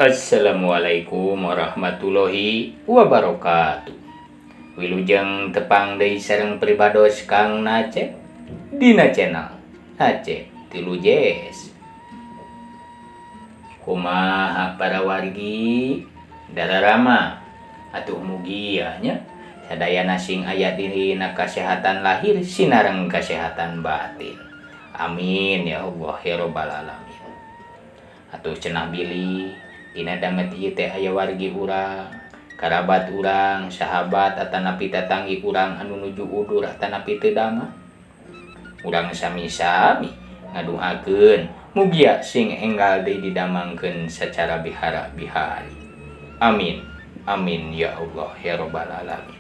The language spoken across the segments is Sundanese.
Assalamualaikum warahmatullahi wabarakatuh. Wilujeng tepang deui sareng pribados Kang Nacep dina channel Nacep Tilu Jazz. Kumaha para wargi dararama atuh mugia nya sadayana sing aya dina kasehatan lahir sinareng kasehatan batin. Amin ya Allah ya robbal alamin. Atuh cenah bilih dina danget ieu teh aya wargi urang, karabat urang, sahabat atanapi tatanggi urang anu nuju udur atanapi teu damang. Urang sami-sami ngaduakeun mugia sing enggal deui didamangkeun sacara bihara-bihari. Amin. Amin ya Allah ya robbal alamin.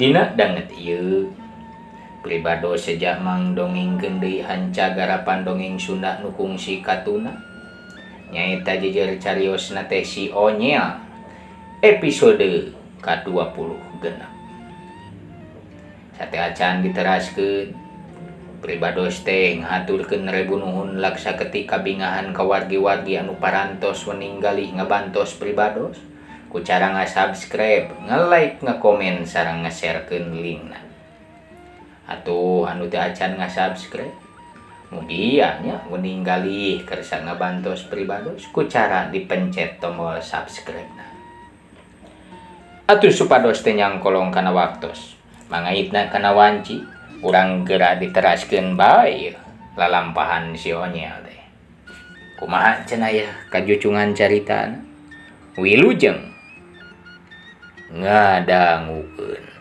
Dina danget ieu pribados sejak mang dongengkeun deui hanca garapan dongeng Sunda nu kungsi katuna nyaeta jejer cariosna teh si Onyel episode ka-26. Sate acan diteraskeun pribados teh ngahaturkeun rebu nuhun laksa ketika bingahan ka wargi-wargi anu parantos weninggalih ngabantos pribados ku cara nga-subscribe, nge-like, nge-komen sareng nge-sharekeun linkna. Atuh anu teu acan nga-subscribe mugia nya weninggalih kersa ngabantos pribados ku cara dipencet tombol subscribe-na. Atuh supados teh nyangkolong kana waktos mangaitna kana wanci urang geura diteraskeun bae lalampahan si Onyel teh. Kumaha cenah yeuh kajucungan caritana? Wilujeng ngadangukeun.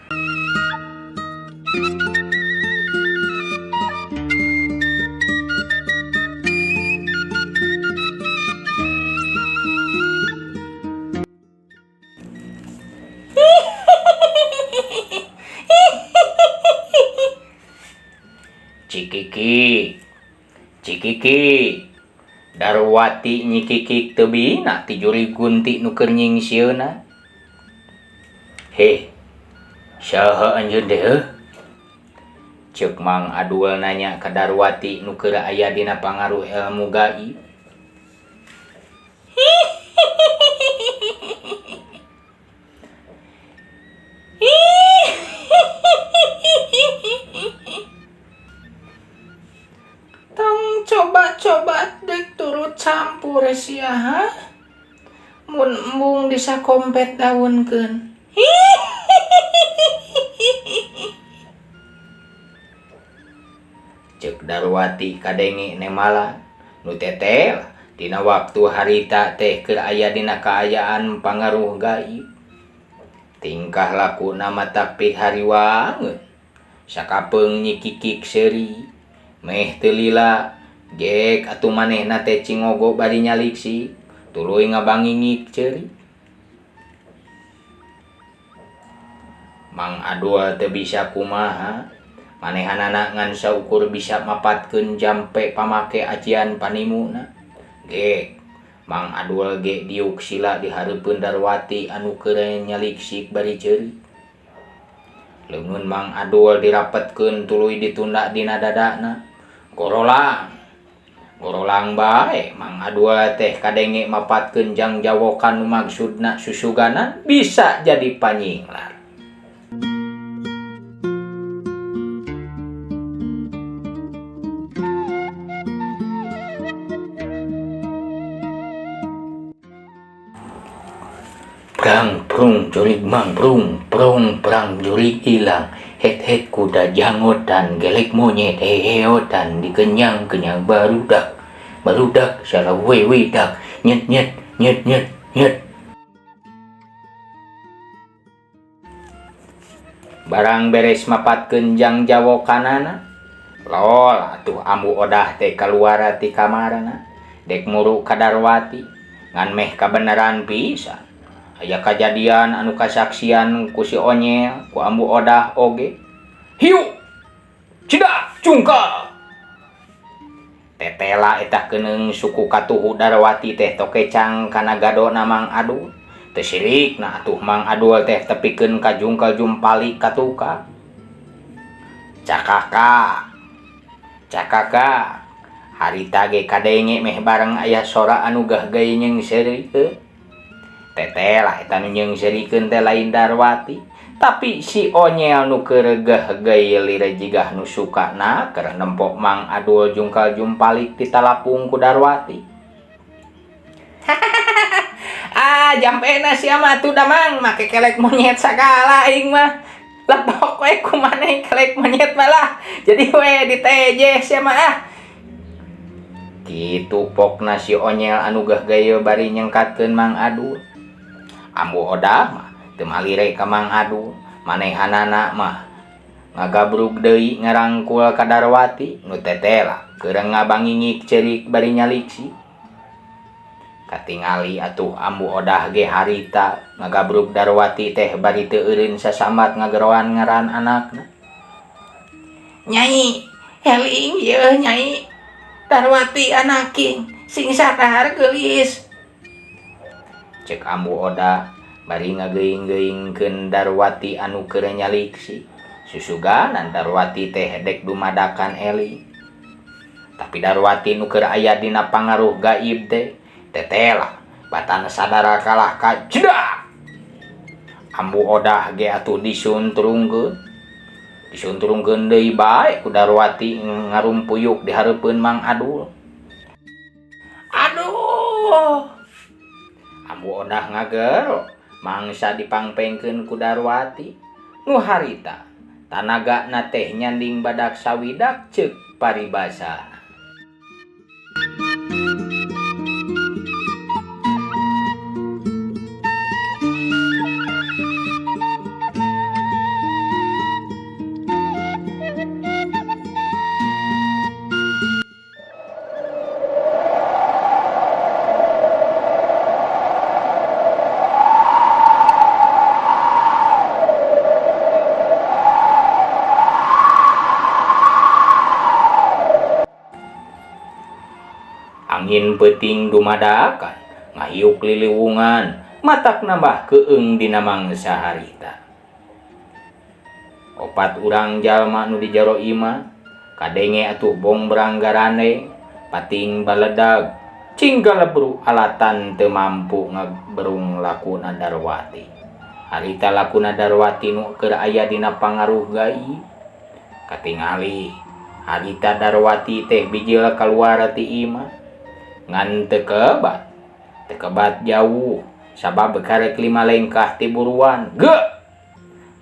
Cikiki, Cikiki, Darwati nyikikik teu bina ti juri gunti nu keur nyingsieunan. Heh, saha anjeun teh heuh? Ceuk Mang Adul nanya ka Darwati nu keur aya dina pangaruh ilmu gaib. Tong coba-coba dek turut campur sia ha? Mun embung disakompet daunkeun. Ceuk Darwati kadenge nemala nu tetel dina waktu harita teh keur aya dina kaayaan pangaruh gaib. Tingkah lakuna matak pihariwangeun. Sakapeung nyikikik seuri. Meh teu lila gek atuh manehna teh cingogo bari nyaliksik tuluy ngabangingik ceuri. Mang Adul teu bisa kumaha manehanana ngan saukur bisa mapatkeun jampe pamake ajian panimuna. Gek Mang Adul ge diuk sila di hareupeun Darwati anu keur nyaliksik bari ceuri. Leungeun Mang Adul dirapetkeun tuluy ditunda dina dadana. Gorolang gorolang bae Mang Adul teh kadenge mapatkeun jangjawokan nu maksudna susuganan bisa jadi panyinglar. Prang prung jurig mang prung prung prang jurig ilang het het kuda jangotan gelek monyet heheotan dikenyang kenyang barudak barudak salah wewedak nyet nyet nyet nyet nyet. Barang beres mapatkeun jangjawokanana lol atuh ambu odah teh kaluar ti kamarana dek muru ka Darwati ngan meh kabeneran pisan. Aya kajadian anu kasaksian ku si Onyel ku ambu odah oge. Hiu cida cungka tetela eta keuneung suku katuhu Darwati teh tokecang kana gadona Mang Adul. Teu sirikna atuh Mang Adul teh tepikeun ka jungkel jumpali ka tukang. Cakaka cakaka Harita ge kadenge meh bareng aya sora anu gahgay nyeungseurikeun. Teteh lah eta nu nyeungseurikeun teh lain Darwati, tapi si Onyel nu keur gahgay lire jigah nu sukana keur nempok Mang Adul jungkal jumpalik ti talapung ku Darwati. Ah, jampena sia mah atuh da Mang, make kelek monyet sagala aing mah. Lepok we ku maneh kelek monyet mah lah. Jadi we diteje sia mah ah. Kitu pokna si Onyel anu gahgay bari nyengkatkeun Mang Adul. Ambu Odah mah teu malire ka Mang Adul, manehanana mah ngagabrug deui ngarangkul ka Darwati nu tetela keur ngabangingik ceurik bari nyaliksi. Katingali atuh Ambu Odah ge harita ngagabrug Darwati teh bari teu eureun sasambat ngageroan ngaran anakna. Nyai, eling yeuh nyai. Darwati anaking sing sadar geulis. Cek Ambu Odah bari ngageuing-geuingkeun Darwati anu keur nyaliksi. Susuganan Darwati teh dek dumadakan eling. Tapi Darwati nu keur aya dina pangaruh gaib teh tetela batan sadara kalah ka jedak. Ambu Odah ge atuh disuntrungkeun. Disuntrungkeun deui bae ku Darwati ngarumpuyuk di hareupeun Mang Adul. Aduh. Ambu Odah ngagero mangsa dipangpengkeun ku Darwati. Nu harita tanagana teh nyanding badak sawidak ceuk paribasa. Angin peuting dumadakan ngahiuk liliwungan matak nambah keung dina mangsa harita. Opat urang jalma nu di jero imah kadenge atuh bongbrang garane pating baledag cinggalebru alatan teu mampu ngaberung lakuna Darwati. Harita lakuna Darwati nu keur aya dina pangaruh gaib. Katingali harita Darwati teh bijil kaluar ti imah. Ngan teu kebat jauh sabab karek 5 lengkah ti buruan. Ge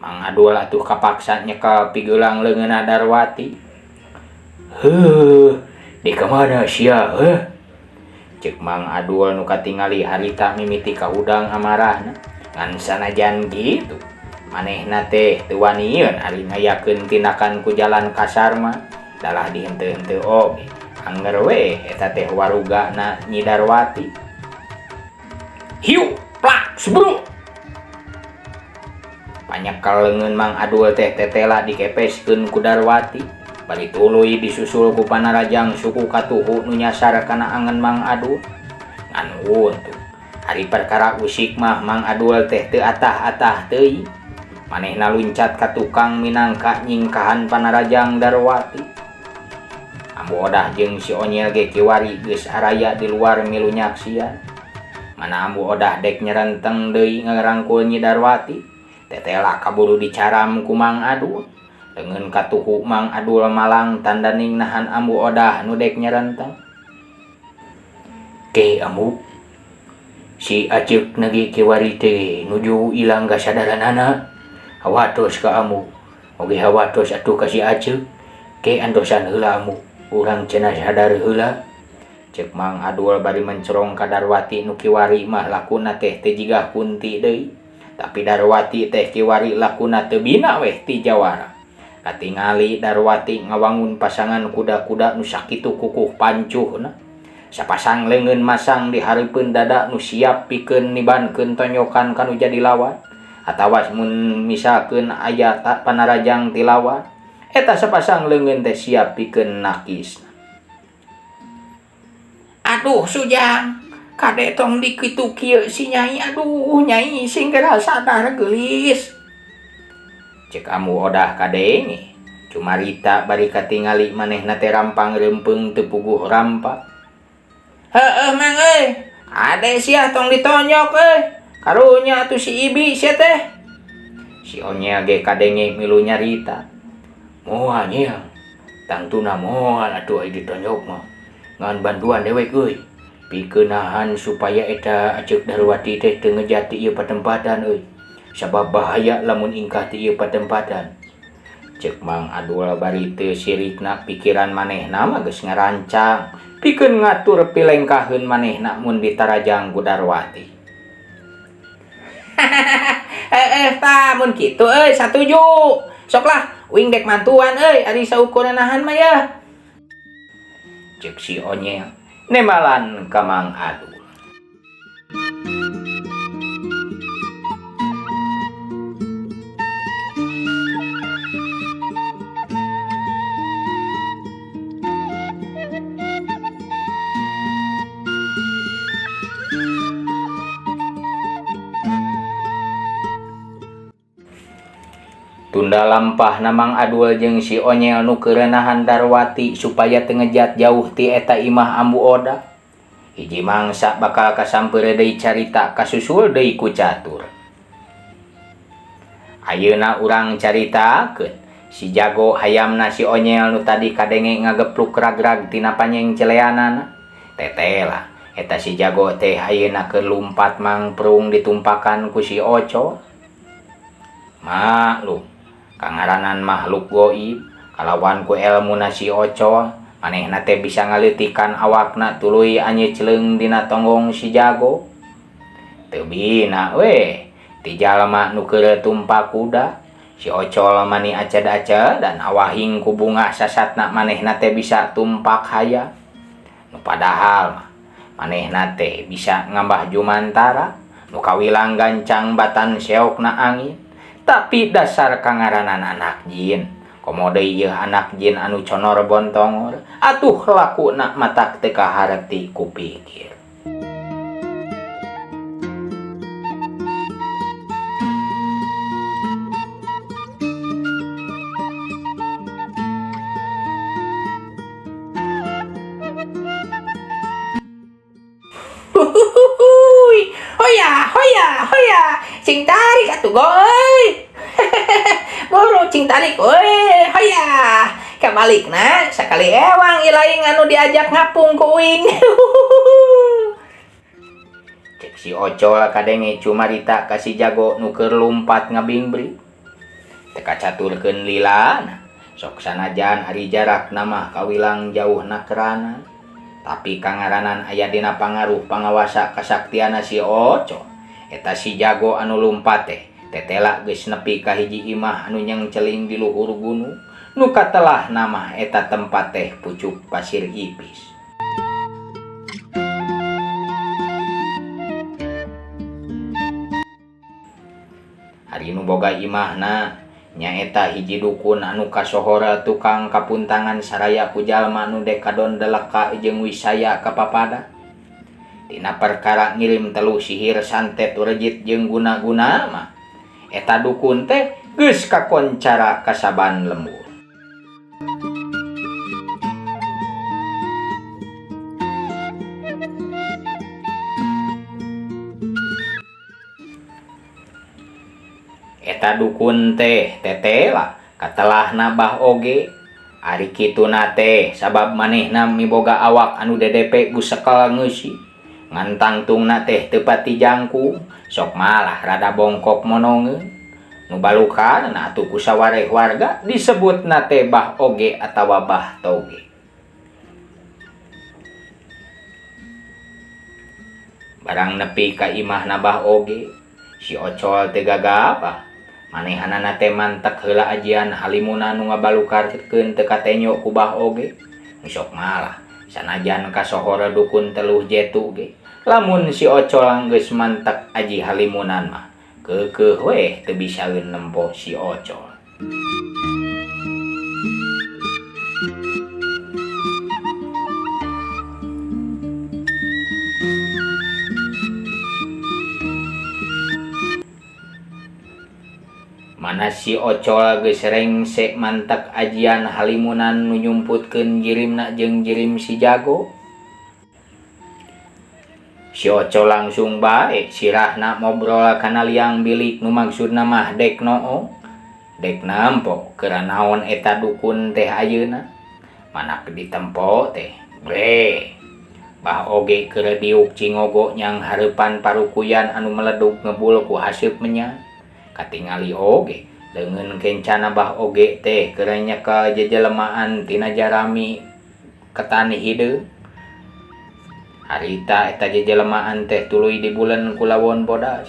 Mang Adul atuh kapaksa nyekel pigelang leungeunna Darwati. Heuh, di kamana sia heuh? Ceuk Mang Adul nu katingali harita mimiti kahudang amarahna. Ngan sanajan kitu manehna teh teu wanieun ari ngayakeun tindakan ku jalan kasar mah dalah dihenteu-henteu oge. Angger we eta teh warugana Nyi Darwati. Hiu plak sebru. Panyekel leungeun Mang Adul teh tetela dikepeskeun ku Darwati. Bari tuluy disusul ku panarajang suku katuhu nu nyasar kana angen Mang Adul. Ngan untung ari perkara usik mah Mang Adul teh teu atah-atah teuing. Manehna luncat ka tukang minangka nyingkahan panarajang Darwati. Ambu Odah jeung si Onyel ge kiwari geus araya di luar milu nyaksian. Mana Ambu Odah dek nyerenteng deui ngarangkul Nyi Darwati, tetela kaburu dicaram ku Mang Adul. Leungeun katuhu Mang Adul malang tandaning nahan Ambu Odah nu dek nyerenteng. Ke Ambu, si Aceuk nagi kiwari teh nuju ilang kasadaranana. Hawatos ka Ambu, oge hawatos atuh ka si Aceuk. Ke antosan heula Ambu. Urang cenah sadar heula. Ceuk Mang Adul bari mencerong ka Darwati nu kiwari mah lakuna teh teu jigah kunti deui. Tapi Darwati teh kiwari lakuna teu bina weh ti jawara. Katingali Darwati ngawangun pasangan kuda-kuda nu sakitu kukuh pancuhna. Sapasang leungeun masang di hareupeun dada nu siap pikeun nibankeun tonyokan ka nu jadi lawan. Atawa mun misalkeun aya panarajang ti lawan. Eta sapasang leungeun teh siap pikeun nakis. Aduh Sujang, kade tong dikitu kieu si Nyai. Aduh Nyai sing geura sadar geulis. Cek Ambu Odah kadenge. Cumarita bari katingali manehna teh rampang reumpeung teu puguh rampa. Heueuh mang euy, ade sia tong ditonyok euy. Karunya atuh si Ibi sia teh. Si Onyel ge kadenge milu nyarita. Moal nyel, tangtuna moal atuh ai ditonyok mah. Ngan bantuan dewek euy. Pikeun nahan supaya eta Aceuk Darwati teh teu ngejat ti ieu patempatan euy. Sabab bahaya lamun ingkah ti ieu patempatan. Ceuk Mang Adul bari teu sirikna pikiran manehna mah geus ngarancang pikeun ngatur pilengkaheun manehna mun ditarajang ku Darwati. Heeh tah mun kitu euy satuju. Sok lah uing dek mantuan euy ari saukur nahan mah yeuh. Ceuk si Onyel nemalan ka Mang Adul. Tunda lampah na Mang Adul jeung si Onyel nu keur nahan Darwati supaya teu ngejat jauh ti eta imah Ambu Oda. Hiji mangsa bakal kasampeure deui carita kasusul deui ku catur. Ayeuna urang caritakeun si jago hayamna si Onyel nu tadi kadenge ngagepluk ragrag tina panyengceleanana. Tetela eta si jago teh ayeuna keur lumpat mangprung ditumpakan ku si Oco. Maklum, kangaranan makhluk goib kalawan ku elmuna si Ocol, manehna teh bisa ngaleutikan awakna tuluy anyecleung dina tonggong si jago. Teu bina we, ti jalma nu keur tumpak kuda, si Ocol mani aced-aced dan awahing ku bunga sasatna manehna teh bisa tumpak hayam. Nu padahal mah manehna teh bisa ngambah jumantara, nu kawilang gancang batan seokna angin. Tapi dasar kangaranan anak jin, komo deui ieu anak jin anu conor bontongor, atuh lakuna matak teu kaharti ku pikir. Huhuhuy, hoya hoya hoya, cing tarik atuh goy. Buru cing tarik euy, hoya. Kabalikna sakali ewang ilaing anu diajak ngapung ku uing. Cek si Ocol kadenge cumarita ka si jago nu keur lumpat ngabingbri. Teu kacaturkeun lilana, sok sanajan ari jarakna mah kawilang jauhna keranan. Tapi kangaranan aya dina pangaruh pangawasa kasaktiana si Ocol. Eta si jago anu lumpat teh tetela geus nepi ka hiji imah anu nyengceling di luhur gunung. Nu katelah nama eta tempat teh pucuk pasir ipis. Ari nu boga imahna nyaeta hiji dukun anu kasohora tukang kapuntangan saraya ku jalma nu dek kadon deleka jeung wisaya kapapada. Dina perkara ngirim telu sihir santet rejit jeung guna-guna mah eta dukun teh geus kakoncara kasaban lembur. Eta dukun teh tetela katelahna bah oge. Ari kituna teh sabab manehna miboga awak anu dedepe gusekel ngeusi. Ngan tangtungna teh teu pati jangkung, sok malah rada bongkok monongeun. Nu balukarna atuh ku sawareh warga disebutna teh bah oge atawa bah toge. Barang nepi ka imahna bah oge, si Ocol teh gagabah. Manehanana teh mantek heula ajian halimuna nu ngabalukarkeun teu katenyo ku bah oge. Sok malah sanajan kasohor dukun teluh jetu ge, lamun si Ocol geus mantek aji halimunan mah keukeuh weh teu bisaeun nempo si Ocol. Mana si Ocol geus rengse mantak ajian halimunan nu nyumputkeun jirimna jeung jirim si Jago. Si Ocol langsung bae sirahna ngobrol kana liang bilik nu maksudna mah dek noong. Dek nampo keur naon eta dukun teh ayeuna. Manak ditempo teh bre. Bah Oge keur diuk cingogo nyang hareupan parukuyan anu meledug ngebul ku haseup menyang. Katingali oge leungeun kencana Bah Oge teh keur nyekel jejelemaan tina jarami ketani hideung. Harita eta jejelemaan teh tuluy dibulen ku lawon bodas.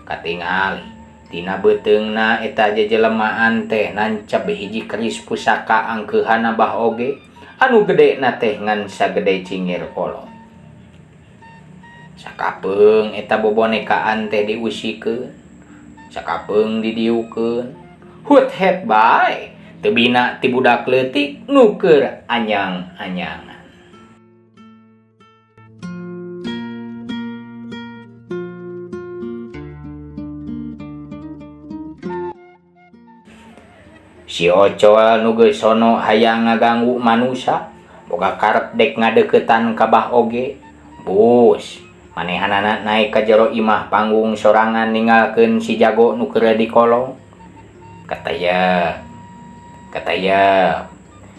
Katingali tina beuteungna eta jejelemaan teh nancep hiji keris pusaka angkeuhana Bah Oge anu gedena teh ngan sagede cingir kolot. Sakapeung eta bobonekaan teh diusikeun, sakapeung didiukeun, hut het bae teu bina ti budak leutik nu keur anyang-anyangan. Si Ocol nu geus sono hayang ngaganggu manusa, boga karep dek ngadeukeutan ka Bah Oge. Bus, manehanana naik ka jero imah panggung sorangan ninggalkeun si Jago nu keur di kolong. Katayep, katayep.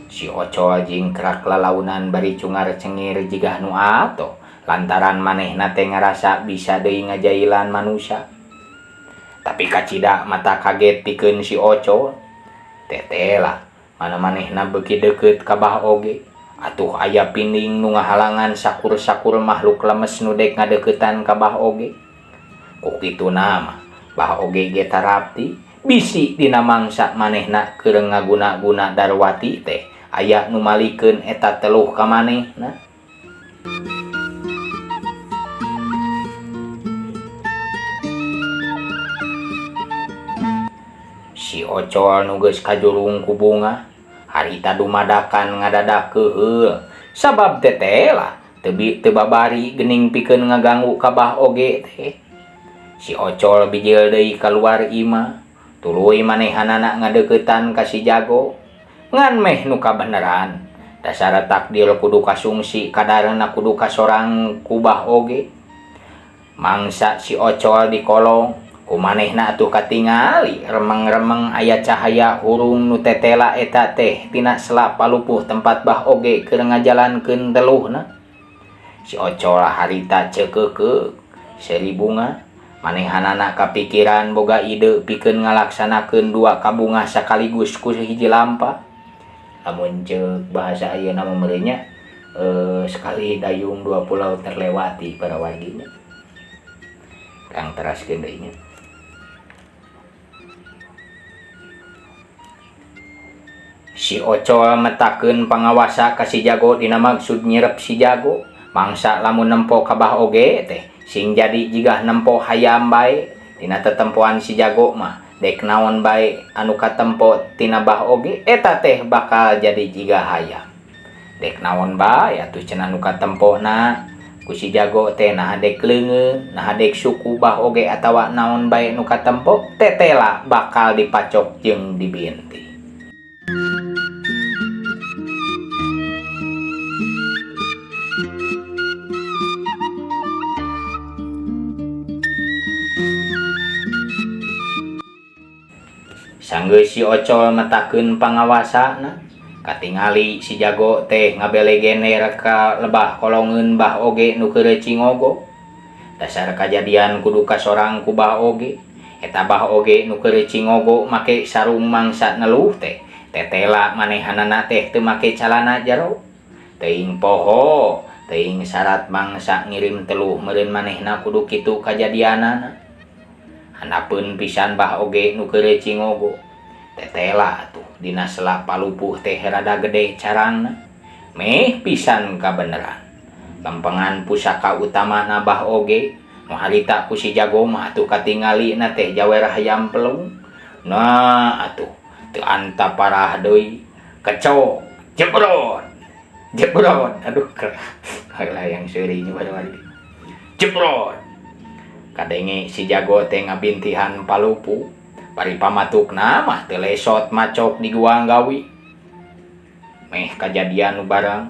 Si Ocol jingkrak lalaunan bari cungar cengir jigah nu atoh lantaran manehna teh ngarasa bisa deui ngajailan manusa. Tapi kacida mata kaget pikeun si Ocol. Teteh lah, mana manehna beuki deukeut ka Bah Oge. Atuh aya pinding nu ngahalangan sakur-sakur makhluk lemes nu dek ngadeuketan ka Bah Oge. Ku kituna mah Bah Oge ge tarapti bisi dina mangsa manehna keur ngaguna-guna Darwati teh aya nu malikeun eta teluh ka manehna. Si Ocol nu geus kajurung ku bunga harita dumadakan ngadadak keuheul sabab teteh lah teu babari geuning pikeun ngaganggu ka Bah Oge teh. Si Ocol bijil deui kaluar imah tuluy manehanana ngadeuketan ka si Jago. Ngan meh nu kabeneran dasar takdir kudu kasungsi kadarna kudu kasorang ku Bah Oge. Mangsa si Ocol di kolong ku manehna atuh katingali remeng-remeng aya cahaya hurung nu tetela eta teh tina sela palupuh tempat Bah Oge keur ngajalankeun teluhna. Si Ocol harita ceukeukeuh seuri bunga manehanana kapikiran boga ide pikeun ngalaksanakeun dua kabungah sakaligus ku hiji lampa. Lamun ceuk bahasa ayeuna mah meureun nya, sekali dayung dua pulau terlewati para warginya. Kang teraskeun deui nya. Si Ocol metakeun pangawasa ka si Jago dina maksud nyirep si Jago. Mangsa lamun nempo ka Bah Oge teh sing jadi jigah nempo hayam bae dina tetempoan si Jago mah dek naon bae anu katempo tina Bah Oge eta teh bakal jadi jigah hayam. Dek naon bae atuh cenah nu katempona ku si Jago teh naha dek leungeun, naha dek suku Bah Oge atawa naon bae nu katempo tetela bakal dipacok jeung dibinti. Sanggeus si Ocol metakeun pangawasana, katingali si Jago teh ngabelegener ka lebah kolongeun Bah Oge nu keur cingogo. Dasar kajadian kudu kasorang ku Bah Oge. Eta Bah Oge nu keur cingogo make sarung mangsa neluh teh, tetela manehanana teh teu make calana jero. Teuing poho, teuing syarat mangsa ngirim teluh meureun manehna kudu kitu kajadianana. Handapeun pisan Bah Oge nu keur cingogo. Tetela atuh dina sela palupuh teh rada gede carangna. Meh pisan kabeneran. Lempengan pusaka utamana Bah Oge nu harita ku si Jago mah atuh katingalina teh jawer hayam pelung. Nah atuh teu anta parah deui. Kecok, jebrot. Jebrot. Aduh, layang seuri nya bari. Jebrot. Kadenge si Jago teh ngabintihan palupu. Bari pamatukna mah teu lesot macok di guang gawi. Meh kajadian nu barang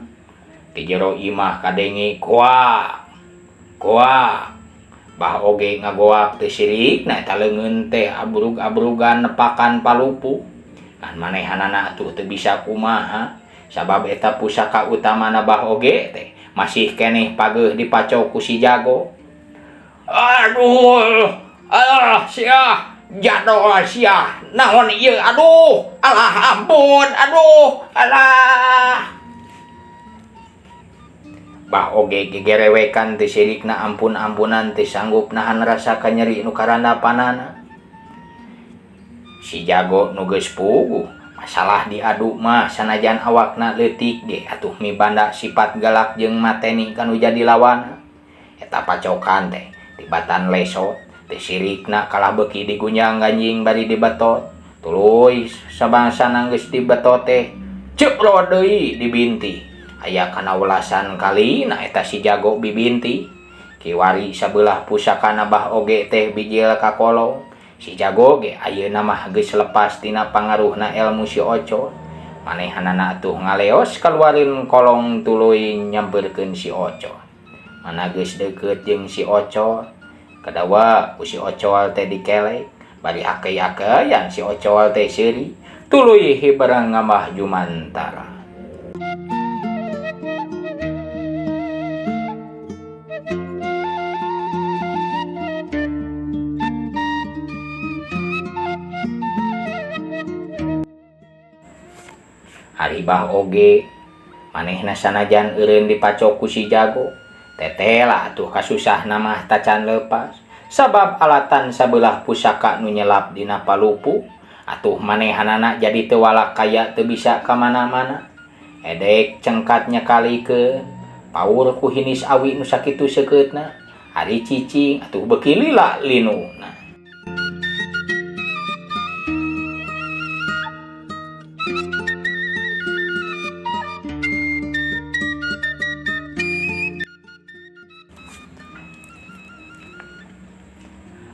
di jero imah kadenge goak goak. Bah oge ngagoak teu sirikna eta leungeun teh abrug-abrugan nepakan palupuh. Ngan manehanana atuh teu bisa kumaha sabab eta pusaka utamana bah oge teh masih keneh pageuh dipacok ku si jago. Aduh, alah sia, jadol sia, naon ieu, aduh, alah ampun, aduh, alah. Bah oge gegerewekan teu sirikna ampun-ampunan teu sanggup nahan rasa kanyeri nu karandapanana. Si jago nu geus puguh, masalah diadu mah sanajan awakna leutik ge atuh mibanda sifat galak jeung mateni kanu jadi lawanna. Eta pacokan teh tibatan lesot teu sirikna kalah beuki digunjang ganjing bari dibetot. Tuluy sabangsana geus dibetot teh ceprot deui dibinti. Aya kana welasan kalina eta si jago bibinti. Kiwari sabelah pusakana bah oge teh bijil ka kolong. Si jago ge ayeuna mah geus lepas tina pangaruhna ilmu si Ocol. Manehanana atuh ngaleos kaluarin kolong tuluy nyamperkeun si Ocol. Mana geus deukeut jeung si Ocol, kadawa ku si Ocol teh dikelek, bari akei-akeyan si Ocol teh seuri, tuluy hiberang ngamah jumantara. Ari bah oge manehna sanajan eureun dipacok ku si jago, tetela atuh kasusahna mah tacan lepas sabab alatan sabelah pusaka nu nyelap dina palupuh atuh manehanana jadi teu walak kaya teu bisa ka mana-mana. Edek cengkat nyakalikeun paur ku hinis awi nu sakitu seukeutna, ari cicing atuh beuki lila linuna.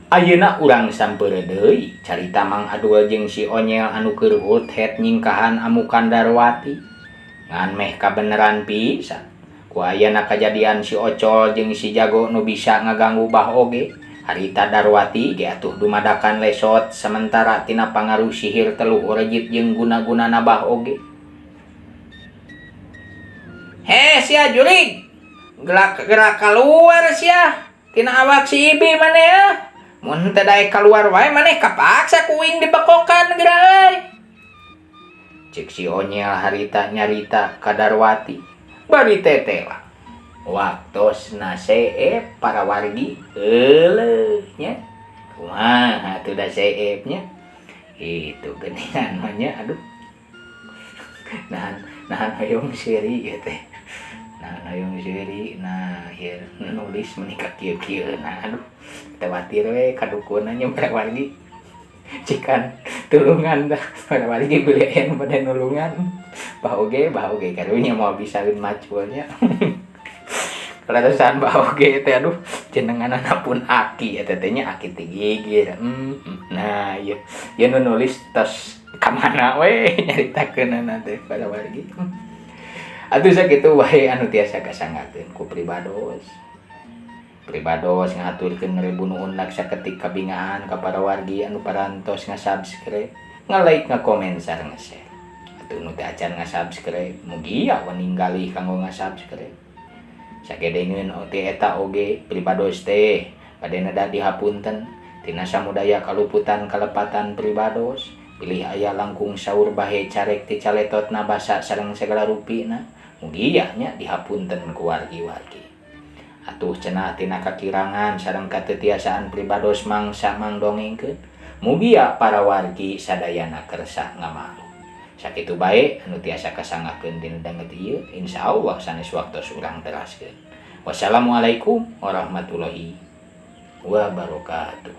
Ayeuna urang sampeu deui carita Mang Adul jeung si Onyel anu keur hut-het nyingkahan amukan Darwati. Ngan meh kabeneran pisan ku ayana kajadian si Ocol jeung si Jago nu bisa ngaganggu bah oge. Harita Darwati ge atuh dumadakan lesot sementara tina pangaruh sihir teluh rejit jeung guna-gunana bah oge. Heh sia jurig, gerak-gerak keluar sia tina awak si Ibi maneh ya. Mun teu daek kaluar wae maneh kapaksa kuing dibekokan geura euy. Cek si Onyel harita nyarita ka Darwati bari tetela. Waktosna seep para wargi euleuh nya. Kumaha atuh da seep nya? Itu geuningan mah nya aduh. Nahan hoyong seuri ieu teh. Nahan hoyong seuri, nah ieu nulis meuni ka kieu-kieu nah aduh. Tawatir we kadukunna nya para wargi. Cikan tulungan dah para wargi beli aya nu bade nulungan. Bah oge karunya moal bisaeun maculnya. Kaleresan bah oge teh aduh jenenganana pun aki eta teh nya aki teh gigir. Nah ieu ieu nu nulis tos ka mana we nyaritakeunana teh para wargi. Atuh sakitu wae anu tiasa kasanggakeun ku pribados. Pribados ngaturkeun ribu nuhun saketik kabingahan ka para wargi anu parantos nga-subscribe, nga-like, nga-komen sareng nge-share. Atuh nu teu acan nga-subscribe, mugia waninggalih kanggo nga-subscribe. Sagedengeun ti eta oge pribados teh bade neda dihapunten tina samudaya kaluputan kalepatan pribados, bilih aya langkung saur bahe carek ti caletotna basa sareng sagala rupina, mugia nya dihapunten ku wargi-wargi. Atuh cenah tina kakirangan sareng katetiasaan pribados mangsa mangdongengkeun, mugia para wargi sadayana kersa ngamaklum. Sakitu bae anu tiasa kasanggakeun dina danget ieu, insyaallah sanes waktos urang teraskeun. Wassalamualaikum warahmatullahi wabarakatuh.